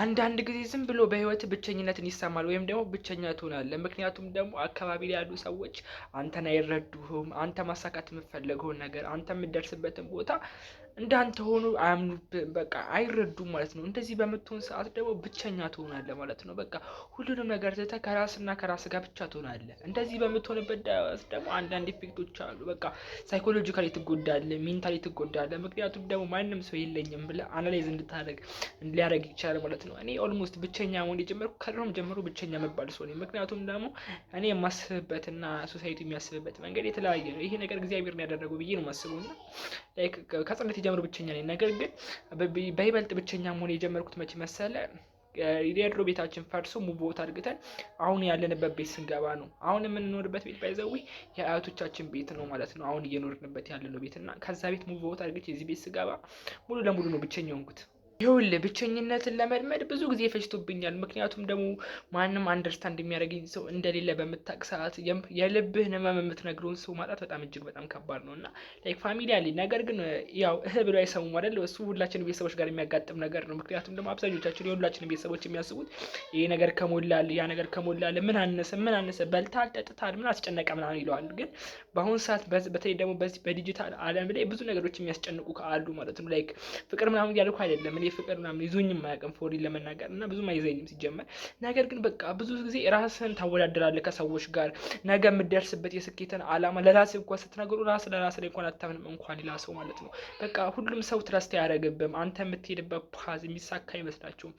አንዳንድ ጊዜ ዝም ብሎ በህይወት ብቸኝነትን ይሰማል ወይም ደግሞ ብቸኛ ትሆናለህ። ምክንያቱም ደግሞ አካባቢ ላይ ያሉ ሰዎች አንተን አይረዱህም። አንተ ማሳካት የምትፈልገውን ነገር፣ አንተ የምትደርስበትን ቦታ እንዳንተ ሆኖ አያምኑብህም። በቃ አይረዱም ማለት ነው። እንደዚህ በምትሆን ሰዓት ደግሞ ብቸኛ ትሆናለህ ማለት ነው። በቃ ሁሉንም ነገር ትተህ ከራስና ከራስ ጋር ብቻ ትሆናለህ። እንደዚህ በምትሆንበት ደግሞ አንዳንድ effect ኦች አሉ። በቃ psychologically ትጎዳለህ፣ mentally ትጎዳለህ። ምክንያቱም ደግሞ ማንም ሰው የለኝም ብለህ analyze እንድታደርግ ሊያደርግ ይችላል ማለት ነው። እኔ almost ብቸኛ መሆን የጀመርኩ ከድሮም ጀምሮ ብቸኛ መባል ሰው ነኝ። ምክንያቱም ደግሞ እኔ የማስብበትና society የሚያስብበት መንገድ የተለያየ ነው። ይሄ ነገር እግዚአብሔር ነው ያደረገው ብዬ ነው የማስበው። እና like ከህፃንነቴ ጀምሮ ብቸኛ ነኝ። ነገር ግን በይበልጥ ብቸኛ መሆን የጀመርኩት መቼ መሰለ? የድሮ ቤታችን ፈርሶ move out አድርገን አሁን ያለንበት ቤት ስንገባ ነው። አሁን የምንኖርበት ቤት by the way የአያቶቻችን ቤት ነው ማለት ነው። አሁን እየኖርንበት ያለነው ቤት። እና ከዛ ቤት move out አድርጌ እዚህ ቤት ስገባ ሙሉ ለሙሉ ነው ብቸኛ የሆንኩት። ይኸውልህ፣ ብቸኝነትን ለመልመድ ብዙ ጊዜ ፈጅቶብኛል። ምክንያቱም ደግሞ ማንም understand የሚያደርገኝ ሰው እንደሌለ በምታውቅ ሰዓት የልብህን ህመም የምትነግረውን ሰው ማጣት በጣም እጅግ በጣም ከባድ ነው። እና like family አለኝ፣ ነገር ግን ያው እህ ብሎ አይሰሙም አይደል? እሱ ሁላችንም ቤተሰቦች ጋር የሚያጋጥም ነገር ነው። ምክንያቱም ደግሞ አብዛኞቻችን የሁላችንም ቤተሰቦች የሚያስቡት ይሄ ነገር ከሞላልህ፣ ያ ነገር ከሞላልህ ምን አነሰ፣ ምን አነሰ፣ በልተሃል፣ ጠጥተሃል፣ ምን አስጨነቀ ምናምን ይለዋል። ግን በአሁኑ ሰዓት በተለይ ደግሞ በዚህ በዲጂታል ዓለም ላይ ብዙ ነገሮች የሚያስጨንቁ አሉ ማለት ነው። Like ፍቅር ምናምን እያልኩ አይደለም። እኔ ፍቅር ምናምን ይዞኝም አያውቅም for real ለመናገር እና ብዙም አይዘኝም ሲጀመር። ነገር ግን በቃ ብዙ ጊዜ ራስህን ታወዳድራለህ ከሰዎች ጋር። ነገ የምትደርስበት የስኬትን አላማ ለራስህ እንኳን ስትነግሩ ራስህ ለራስህ ላይ እንኳን አታምንም፣ እንኳን ሌላ ሰው ማለት ነው። በቃ ሁሉም ሰው trust አያደርግብህም። አንተ የምትሄድበት path የሚሳካ አይመስላቸውም።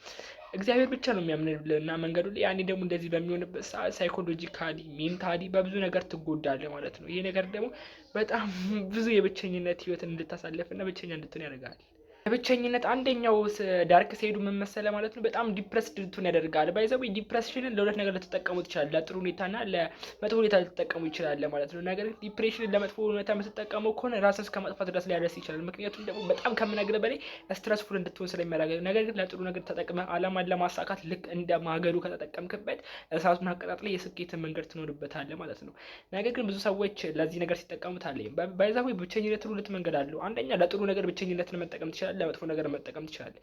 እግዚአብሔር ብቻ ነው የሚያምንልህ እና መንገዱ ላይ ያኔ ደግሞ እንደዚህ በሚሆንበት ሰዓት psychologically፣ mentally በብዙ ነገር ትጎዳለህ ማለት ነው። ይሄ ነገር ደግሞ በጣም ብዙ የብቸኝነት ህይወትን እንድታሳልፍ እና ብቸኛ እንድትሆን ያደርጋል። የብቸኝነት አንደኛው dark side ኡ ምን መሰለህ ማለት ነው፣ በጣም depressed እንድትሆን ያደርጋል። By the way depression ን ለሁለት ነገር ልትጠቀሙ ትችላለህ። ለጥሩ ሁኔታና ለመጥፎ ሁኔታ ልትጠቀሙ ይችላል ማለት ነው። ነገር ግን depression ን ለመጥፎ ሁኔታ የምትጠቀመው ከሆነ ራስን እስከ ማጥፋት ድረስ ሊያደርስ ይችላል። ምክንያቱም ደግሞ በጣም ከምነግርህ በላይ stressful እንድትሆን ስለሚያደርግ። ነገር ግን ለጥሩ ነገር ተጠቅመህ አላማን ለማሳካት ልክ እንደ ማገዶ ከተጠቀምክበት እሳቱን አቀጣጥለህ የስኬትን መንገድ ትኖርበታለህ ማለት ነው። ነገር ግን ብዙ ሰዎች ለዚህ ነገር ሲጠቀሙት አለ። By the way ብቸኝነትን ሁለት መንገድ አለው። አንደኛ ለጥሩ ነገር ብቸኝነትን መጠቀም ትችላለህ፣ ለመጥፎ ነገር መጠቀም ትችላለህ።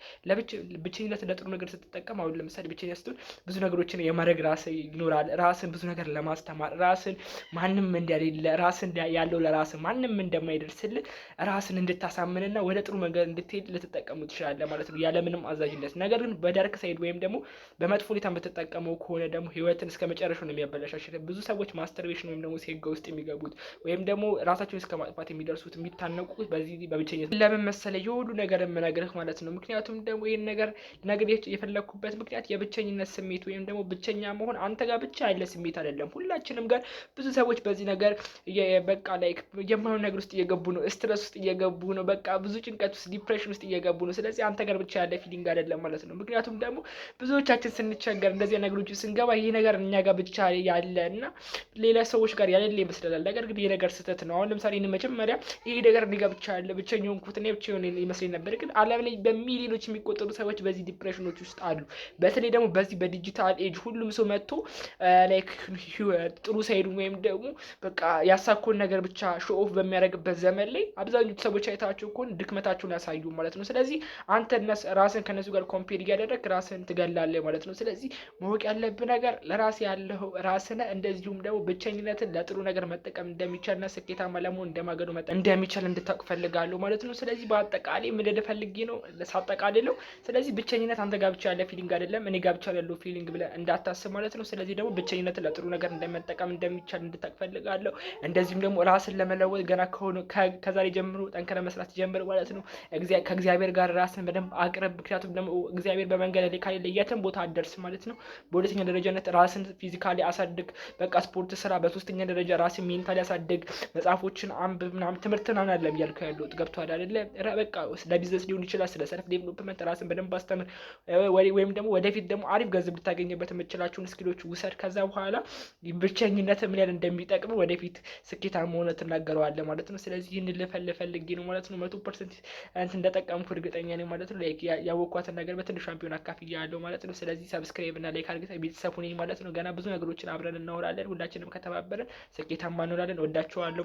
ብቸኝነትን ለጥሩ ነገር ስትጠቀም፣ አሁን ለምሳሌ ብቸኛ ስትሆን ብዙ ነገሮችን የማድረግ ራስህ ይኖራል። ራስን ብዙ ነገር ለማስተማር፣ ራስን ማንም እንደሌለ፣ ራስን ያለው ለራስህ ማንም እንደማይደርስልህ ራስን እንድታሳምንና ወደ ጥሩ መንገድ እንድትሄድ ልትጠቀሙ ትችላለህ ማለት ነው፣ ያለምንም አዛዥነት። ነገር ግን በ dark side ወይም ደግሞ በመጥፎ ሁኔታ የምትጠቀመው ከሆነ ደግሞ ህይወትን እስከ መጨረሻው ነው የሚያበላሻሽ። ብዙ ሰዎች masturbation ወይም ደግሞ ሴጋ ውስጥ የሚገቡት ወይም ደግሞ ራሳቸውን እስከ ማጥፋት የሚደርሱት፣ የሚታነቁት በዚህ በብቸኝነት። ለምን መሰለህ የሁሉ ነገር የምነግርህ ማለት ነው? ምክንያቱም ደግሞ ይህን ነገር ልነግርህ የፈለግኩበት ምክንያት የብቸኝነት ስሜት ወይም ደግሞ ብቸኛ መሆን አንተ ጋር ብቻ ያለ ስሜት አይደለም። ሁላችንም ጋር ብዙ ሰዎች በዚህ ነገር በቃ like የማይሆን ነገር ውስጥ እየገቡ ነው፣ stress ውስጥ እየገቡ ነው፣ በቃ ብዙ ጭንቀት ውስጥ፣ depression ውስጥ እየገቡ ነው። ስለዚህ አንተ ጋር ብቻ ያለ feeling አይደለም ማለት ነው። ምክንያቱም ደግሞ ብዙዎቻችን ስንቸገር፣ እንደዚህ ነገሮች ስንገባ ይህ ነገር እኛ ጋር ብቻ ያለ እና ሌላ ሰዎች ጋር ያሌለ ይመስለናል። ነገር ግን ይህ ነገር ስህተት ነው። አሁን ለምሳሌ እኔ መጀመሪያ ይሄ ነገር እኔ ጋር ብቻ ያለ፣ ብቸኛ የሆንኩት እኔ ብቻ የሆነ ይመስለኝ ነበር። ግን ዓለም ላይ በሚሊዮኖች የሚቆጠሩ ሰዎች በዚህ depression ኖች ውስጥ አሉ። በተለይ ደግሞ በዚህ በ digital age ሁሉም ሰው መጥቶ like ጥሩ side ኡ ወይም ደግሞ በቃ ያሳኩን ነገር ብቻ show off በሚያደርግበት ዘመን ላይ አብዛኞቹ ሰዎች አይታቸው ከሆነ ድክመታቸውን ያሳዩ ማለት ነው። ስለዚህ አንተ ራስን ከነሱ ጋር compare እያደረግክ ራስን ትገላለህ ማለት ነው። ስለዚህ ማወቅ ያለብህ ነገር ለራስህ ያለው ራስህ፣ እንደዚሁም ደግሞ ብቸኝነትን ለጥሩ ነገር መጠቀም እንደሚቻልና ስኬታማ ለመሆን እንደማገዶ መጠቀም እንደሚቻል እንድታውቅ ፈልጋለሁ ማለት ነው። ስለዚህ በአጠቃላይ ምን ልል ፈልጌ ነው ሳጠቃልለው፣ ስለዚህ ብቸኝነት አንተ ጋር ብቻ ያለ feeling አይደለም፣ እኔ ጋር ብቻ ያለው feeling ብለህ እንዳታስብ ማለት ነው። ስለዚህ ደግሞ ብቸኝነትን ለጥሩ ነገር እንደመጠቀም እንደሚቻል እንድታውቅ ፈልጋለሁ። እንደዚሁም ደግሞ ራስን ለመለወጥ ገና ከሆነ ከዛሬ ጀምሮ ጠንክረህ መስራት ጀምር ማለት ነው። ከእግዚአብሔር ጋር ራስን በደንብ አቅርብ። ምክንያቱም ደግሞ እግዚአብሔር በመንገድ ላይ ካሌለ የትም ቦታ አትደርስም ማለት ነው። በሁለተኛ ደረጃነት ራስን physically አሳድግ፣ በቃ ስፖርት ስራ። በሶስተኛ ደረጃ ራስን mentally አሳድግ፣ መጽሐፎችን አንብብ ምናምን። ትምህርት ምናምን አይደለም እያልኩ ያለሁት፣ ገብቶሃል አይደለ? በቃ ስለ ቢዝነስ ሊሆን ይችላል፣ ስለ self development ራስን በደንብ አስተምር፣ ወይም ደግሞ ወደፊት ደግሞ አሪፍ ገንዘብ ልታገኝበት የምትችላቸውን skill ኦች ውሰድ። ከዛ በኋላ ብቸኝነት ምን ያህል እንደሚጠቅም ወደፊት ስኬታማ ሆነህ ትናገረዋለህ ማለት ነው። ስለዚህ ይህን ልል ፈልጌ ነው ማለት ነው። 100% እንትን እንደጠቀምኩ እርግጠኛ ነኝ ማለት ነው። Like ያወቅኳትን ነገር በትንሿም ቢሆን አካፍያለሁ ማለት ነው። ስለዚህ subscribe እና like አድርገህ ቤተሰብ ሁነኝ ማለት ነው። ገና ብዙ ነገሮችን አብረን እናወራለን። ሁላችንም ከተባበረን ስኬታማ እንሆናለን። ወዳችኋለሁ።